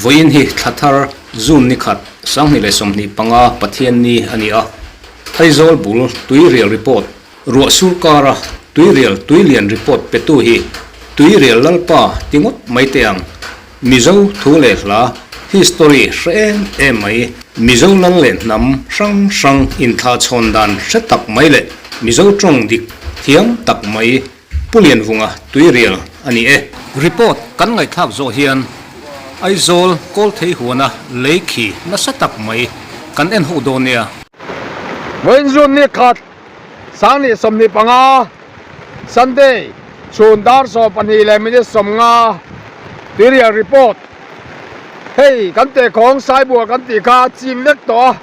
Vawiin hi thla thar June ni khat 2025 Pathianni a ni a, Aizawl bul Tuirial report Ruah sur kara Tuirial tuilian report petu hi Tuirial Lalpa ti ngawt mai teh ang. Mizo thu leh hla, history, hre em em mai. Mizo lal leh hnam hrang hrang inthlahchhawn dan hre tak mai leh Mizo tawng dik thiam tak mai Pu Lianvunga Tuirial a ni e. Report kan ngaihthlak zawh hian Aizawl Kawlthei huana lei khi nasa tak mai kan en ho dawn nia. Vawiin June ni khat 2025, Sunday, chhun dar 12 leh minute 50, Tuirial report, Hei kan tehkhawng Saibual kan tih kha a chim vek tawh a,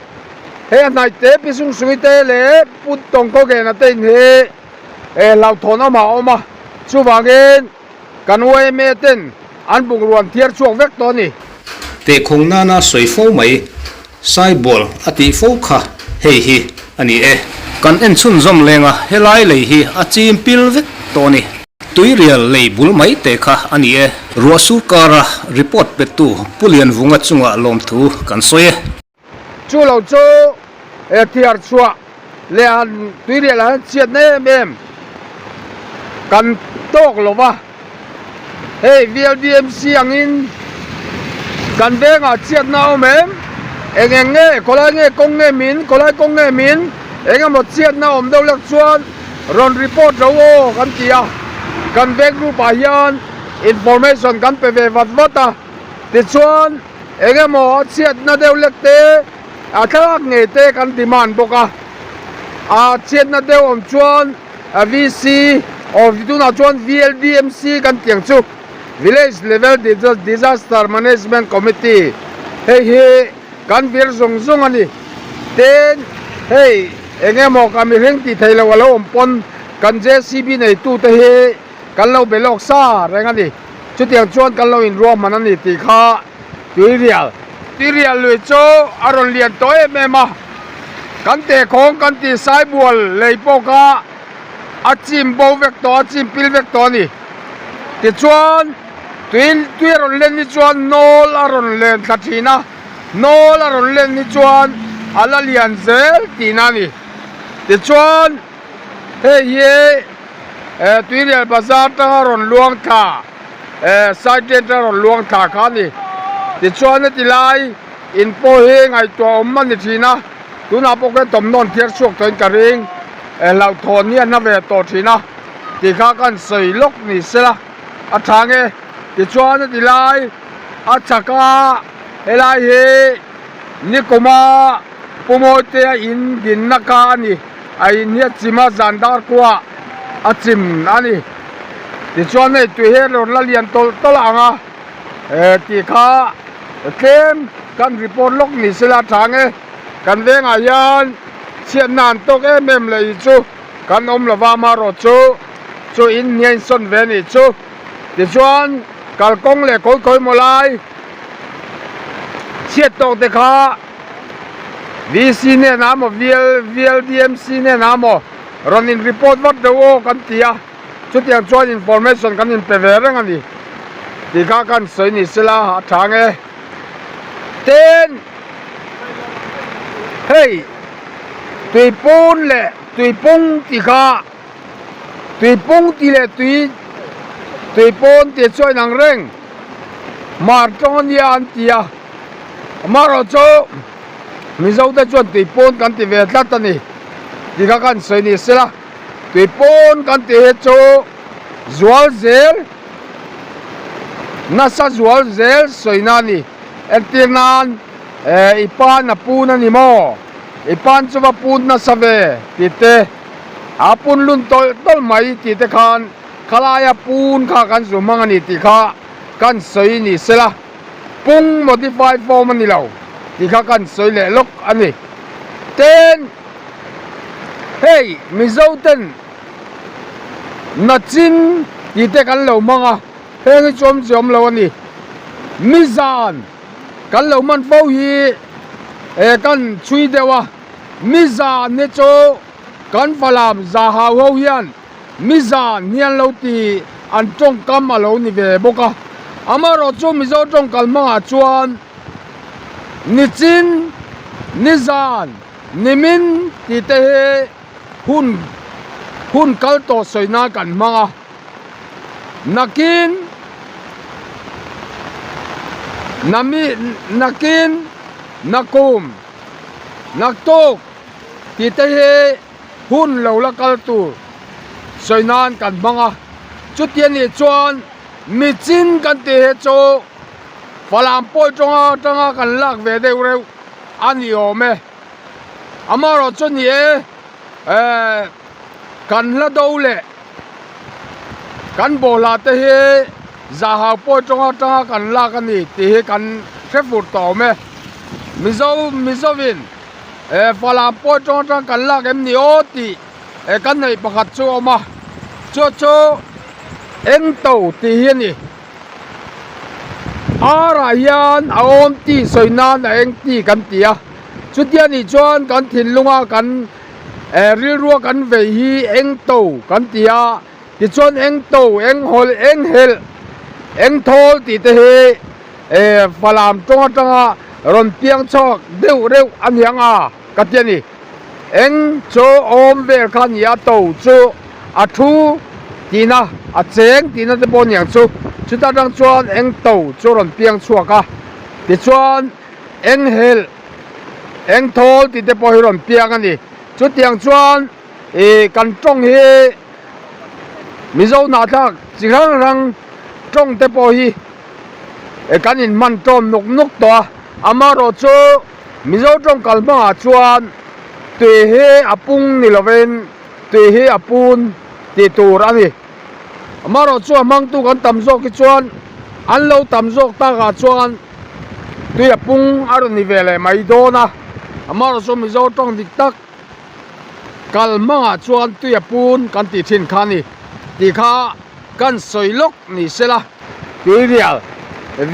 hei a hnaih te Pi Sungsungi te leh Pu Tawngkawkena te in hi hlauhthawn awmah a awm a, chuvangin kan yma ten an bungrua an thiar chhuak vek tawh a ni. Tehkhawng nana sawi fo mai Saibual a tih fo kha hei hi a ni e. Kan en chhunzawm leng a, helai lei hi a chim pil vek tawh a ni. Tuirial lei bul mai te kha a ni e. Ruah sur kara report petu Pu Lianvunga chungah lawmthu kan sawi e. Chu lo chu he thiar chhuah leh han tuirial ah hian chhiatna em em kan tawk lo va, hei VLDMC angin kan vengah chhiatna a awm em? Eng eng nge khawlai nge kawng nge min khawlai kawng nge min eng emaw chhiatna a awm deuh lek chuan rawn report ro aw kan ti a, kan veng group ah hian information kan pe ve vat vat a, tichuan. Eng emaw a chhiatna deuh lek te, a thlalak ngei te kan demand bawk a. A chhiatna deuh awm chuan VC or tunah chuan VLDMC kan tih ang chu, Village Level Disaster Management Committee, hei hi kan vir zung zung a ni. Tin, hei eng emaw ka mihring tih theih loh a lo awm pawn kan JCB neitute hi kan lo be lawk sa reng a ni. Chutiang chuan kan lo inruahman a ni tih kha Tuirial Tuirial lui chu a rawn lian tawh em em a, kan tehkhawng kan tih Saibual lei pawh kha a chim bo vek tawh a chim pil vek tawh a ni. Tichuan tui tui a rawn len hi chuan nawl a rawn len thla thin a, nawl a rawn len hi chuan a la lian zel tihna a ni. Tichuan hei hi. Eh Tuirial bazar tanga rawn luang thla eh side lane tanga rawn luang thla kha a ni. Tichuan heti lai in pawh hi ngaihtuah awm a ni thin a, tunah pawh khian thawmhnaw an thiar chhuak tawhin ka ring eh hlauhthawn hi a na ve tawh thin a tih kha ka han sawi lawk ni sela a tha nge. Tichuan heti lai a chhak a helai hi nikuma Pu Mawitea in dinna kha a ni. A in hi a chim a, zan dar kuah a chim a ni. Tichuan hei tui hi a rawn la lian tawlh tawlh ang a, eh tih kha tlem kan report lawk ni sela a tha nge. Kan vengah hian chhiatna an tawk em em leh hi chu kan awm lova amaherawhchu chu in hniain sawn ve a nih chu. Tichuan kalkawng leh khawi khawi maw lai chhiat tawk te kha. VC nen a maw VL VLDMC nen a maw rawn in report vat deuh aw kan ti a, chutiang chuan information kan in pe ve reng a ni tih kha kan sawi ni sela a tha nge. Tin, hei tuipun leh tuipung tih kha tuipung tih leh tui tuipawn tih chu a inang reng, mar tawng a nia an ti a. Amaherawh chu Mizo te chuan tuipawn kan ti ve tlat a ni tih kha kan sawi ni sela, tuipawn kan tih hi chu zual zel nasa zual zel sawina a ni. Entir nan eh i pan a pun a ni maw? I pan chu va pun nasa ve tih te, a pun lun tawlh tawlh mai tih te khan khalaia pun kha kan zu hmang a ni tih kha kan sawi ni sela. Pung modify form a ni lo tih kha kan sawi leh lawk a ni. Tin, hei Mizo ten nachin tih te kan lo hmang a, heng hi chu awm chi awm lo a ni. Mizan kan lo hman fo hi eh kan chhui deuh a, mizan hi chu kan Falam Zahau ho hian. Mizan hi an lo ti an tawngkam a lo ni ve bawk a. Amaherawhchu Mizo tawngkal hmangah chuan nichin, nizan, nimin tih te hi hun hun kal tawh sawi nan kan hmang a. Nakin nami nakin nakum naktuk tih te hi hun lo la kal tur sawi nan kan hmang a chuti a nih chuan michin kan tih hi chu Falam pawi tawnga atanga kan lak ve deuh reuh a ni awm e amaherawh chu ni e ehh kan hla do leh kan bawhhla te hi zahau pawi tawnga atanga kan lak a ni tih hi kan hre fur tawh awm e Mizo Mizovin. Eh Falam pawi tawng atang kan lak em ni aw tih eh kan neih pakhat chu a awm a chu chu eng to tih hi a ni ar ah hian a awm tih sawi nan a eng tih kan ti a chutia nih chuan kan thinlunga kan eh rilrua kan vei hi eng to kan ti a tichuan eng to eng hawl eng helh eng thawl tih te hi. Eh Falam tawng atanga rawn piang chhuak deuh reuh a ni ang a ka ti a ni. Eng chu awm vel kha a ni a, to chu a thu tihna, a cheng tihna te pawh a ni ang chu. Chuta atang chuan eng to chu rawn piang chhuak a, tichuan eng helh, eng thawl tih te pawh hi rawn piang a ni. Chutiang chuan ih kan tawng hi Mizo hnahthlak chi hrang hrang tawng te pawh hi kan inhman tawm nuk nuk tawh a, amaherawh chu Mizo tawng kal hmangah chuan tui hi a pung ni lovin tui hi a pun tih tur a ni. Amaherawh chu a hmangtu kan tam zawk hi chuan an lo tam zawk takah chuan tui a pung a rawn ni ve leh mai dawn a, amaherawh chu Mizo tawng dik tak kal hmangah chuan tui a pun kan tih thin kha a ni tih kha kan sawi lawk ni sela. Tuirial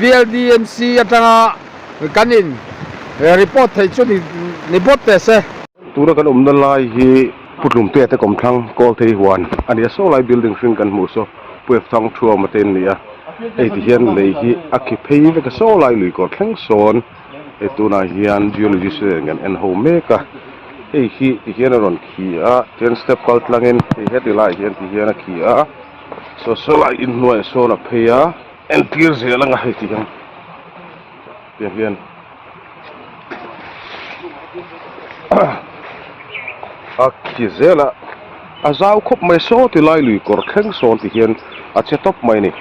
VLDMC atanga kan in report theih chu ni bawt teh se. Tuna kan awmna lai hi Putlumtea te kawmthlang Kawlthei huan a ni a, saw lai building hring kan hmuh saw Pu Efthang Thuama te an ni a, hei ti hian lei hi a khi phei vek a, saw lai lui kawr thleng sawn hei tunah hian geologist te nen kan en ho mek a, hei hi ti hian a rawn khi a, chuan step kal tlangin hei heti laiah hian ti hian a khi a. Saw saw lai inhnuaiah sawn a phei a, entir zel anga hei ti hian tiang hian a khi zel a, a zau khawp mai saw ti lai lui kawr thleng sawn ti hian a che tawp mai a ni.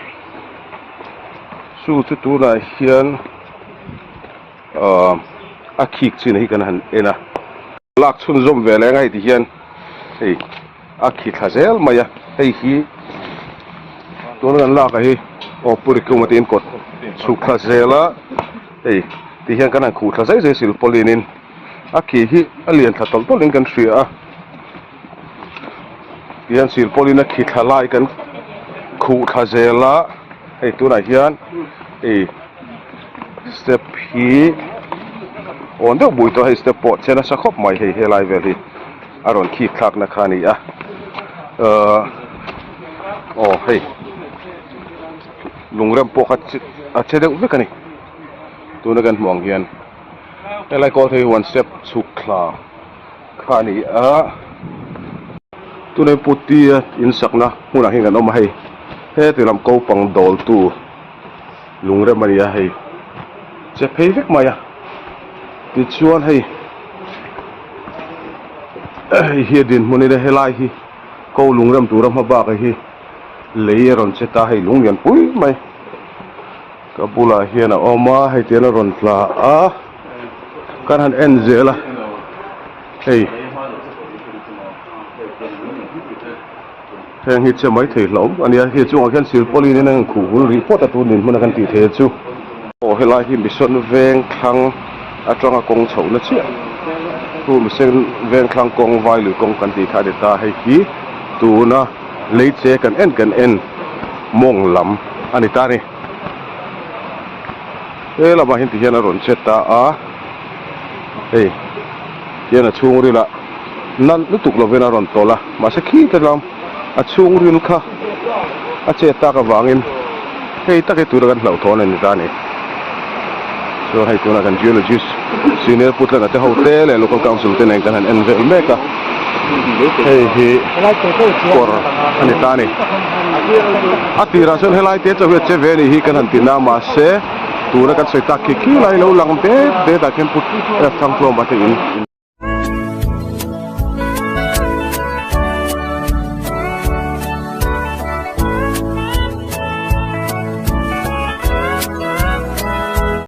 Chu chu tunah hian ahh a khik chin hi kan han en a, lak chhunzawm ve leh anga hei ti hian hei. A khi thla zel mai a, hei hi tuna kan lak ah hi aw purikum a tiin kawt chhuk thla zel a, hei ti hian kan han khuh thla zai zai silpawlin in a khi hi a lian thla tawlh tawlh in kan hria a, ti hian silpawlin a khi thla lai kan khuh thla zel a, hei tunah hian hei step hi awn deuh bui tawh a, hei step pawh che nasa khawp mai hei helai vel hi. A rawn khik thlakna kha a ni a ahh aw hei lungrem pawh kha a che deuh vek a ni tuna kan hmuh ang hian helai kawl thei hi one step chhuk thla kha a ni a tunah hian puti a in sakna hmunah hian kan awm a hei heti lam ko pang dawltu lungrem a ni a hei che phei vek mai a tichuan hei hei hi a dinhmun in a helai hi ko lungrem tura hma bak hi lei a rawn che ta hei lung lian pui mai ka bulah hian a awm a hei tian a rawn tla a kan han en zel a hei. Heng hi che mai thei hlauh a nia, hei chungah khian silpawlin in a han khuh hul rih phawt a tun dinhmun a kan tih theih chu. Aw helai hi Mission Vengthlang atanga kawng chhohna chiah chu Mission Vengthlang kawng Vailui kawng kan tih kha a ni ta, hei hi tuna lei che kan en kan en mawng lam a ni ta a ni. He lamah hian tihian a rawn che ta a, hei tihian a chhungril ah nalh lutuk lovin a rawn tawlh a, mahse khi te lam. A chhungril kha a chet tak avangin hei tak hi tuna kan hlauhthawn a ni ta a ni. Chuan hei tunah kan geologist senior Putlana te ho te leh local council te nen kan han en vel mek a, hei hi kawr a ni ta a ni. A tirah chuan helai te chauh hi a che ve a nih hi kan han ti na mahse tuna kan sawi tak khi khi lai lo lang det det ah khian Put Thangthuama te in.